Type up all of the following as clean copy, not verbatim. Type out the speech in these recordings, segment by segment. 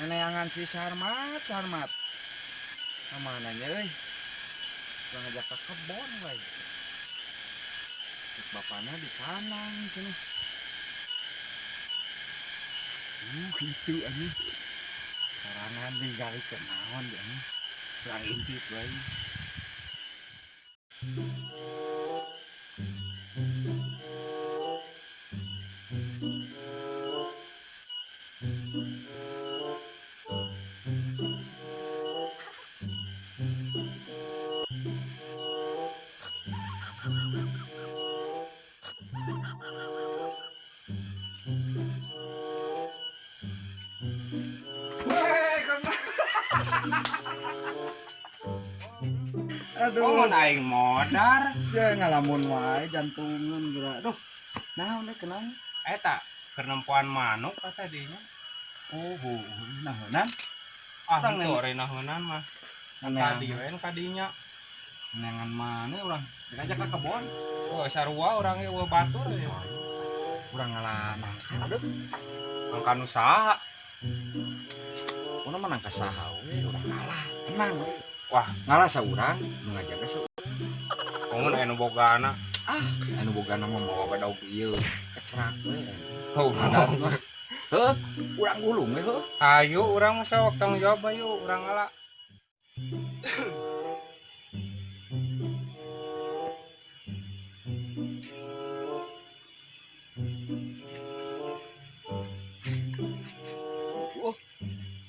Neangan si Sarmat, Sarmat. Kamana nya euy? Urang ngajak ka kebon wae. Cek bapana di kanang cenah. Itu anjing. Sorangan ningali ke naon di anjing. Urang intip wae. Aduh. Oh, mun aing modar. Sia ngalamun wae jantungan geura. Aduh. Naon deh kenal? Eta keur nempoan manuk kata dinya. Oh, nahonan? Ah, Urang henteu reunahunan mah. Neangan Tadi we kadinya. neangan mana urang? Diajak ka kebon. Oh, sarua urang ge eueuh batur ya. Urang ngalah nangka. Aduh, Nangka nu saha? urang mah nangka saha we, urang ngalah. Tenang we. Wah. Ngalah saurang, nu ngajaga saurang. Mun aya nu bogana. Ah, anu bogana mah mawa badog ieu. Kecerak we. Oh, Adat mah. Heuh, urang gulung we heuh. Ayo urang mah sok tanggung jawab ayo urang ngala. Oh,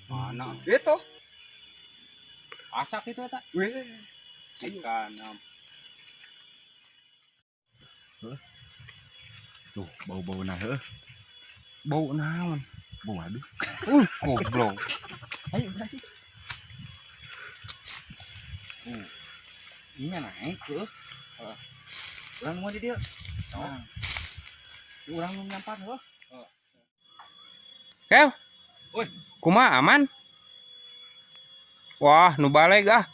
Mana? itu. Asak itu eta. Weh. Cikana. Tuh, bau-bau nah heuh. Bau naon? Bau aduh. Goblok. Ayo berarti. Ini naik tuh. Urang mau di dia. Nah. Urang nu nyampan heuh. Kew. Woi. Kumaha aman? Wah, nu baleg ah.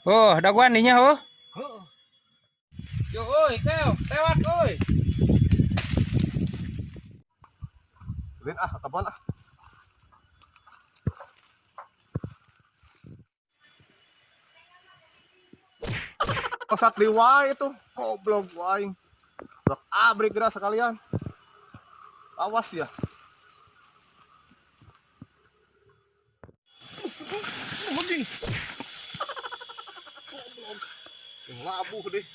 Oh, daguan dinya heuh. Heuh. Yo euy, Kew, tewat euy. Lin ah, kebon ah. Pesat liwai itu, goblok aing. Blok abrik gerak sekalian. Awas ya. Anjing. Goblok. Yang labuh deh.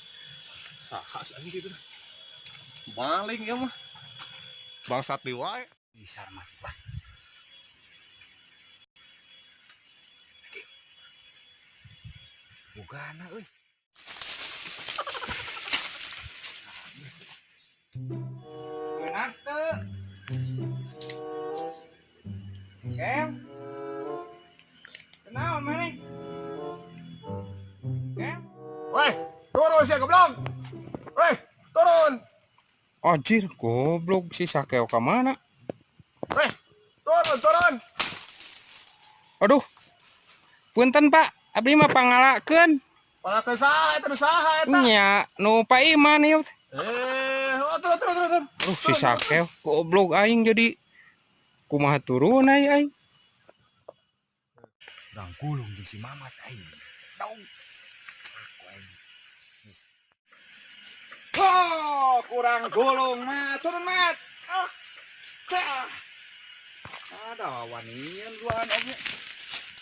Saha sih anjing itu. Maling ya mah. Bangsat liwai. Ih, Sarmat wah. Bogana euy. Geunah teu? Kew. Kunaon maneh? Kew. Weh, turun sih goblok. Weh, turun. Anjir, goblok si Sakeo ka mana? Weh, turun, turun. Aduh. Punten, Pak. Abdi mah pangalakeun. Pangalakeun saha eta nu saha eta? Nya, nu Pak Iman ieu. Oh, turun, turun, turun, turun. Aduh, si Sakeo goblok aing jadi kumaha turun aing aing. Urang gulung jeung si Mamat aing. Dong. Kecerak ku aing. Oh, kurang gulung mat. Turun mat. Ah. Cah. Ada wanian duaan oge.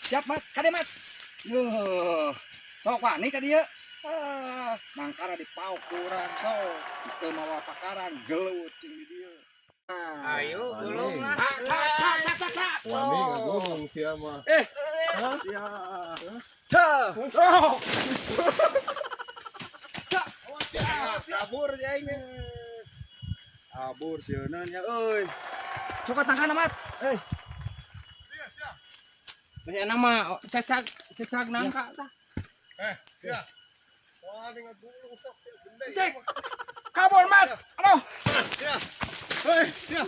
Siap mat, kade mat. Yuh. Sok wani ka dieu. Ah, nangkara di pauk kurang sok. Teu mawa pakaran gelut cing di dieu. Ayo gulung lah. Cak cak cak cak cak. Wani ngagulung sia mah. Siap. Cah. Oh. Cak. Kabur si aing. Kabur sieuna nya euy. Cokot tangkana mat. Euy. Sia, sia. Masih nama cecak cecak nangka tah. Sia. Wani ngagulung sok gede. Cek. Kabur mat. Aduh. Sia. Hei, sia.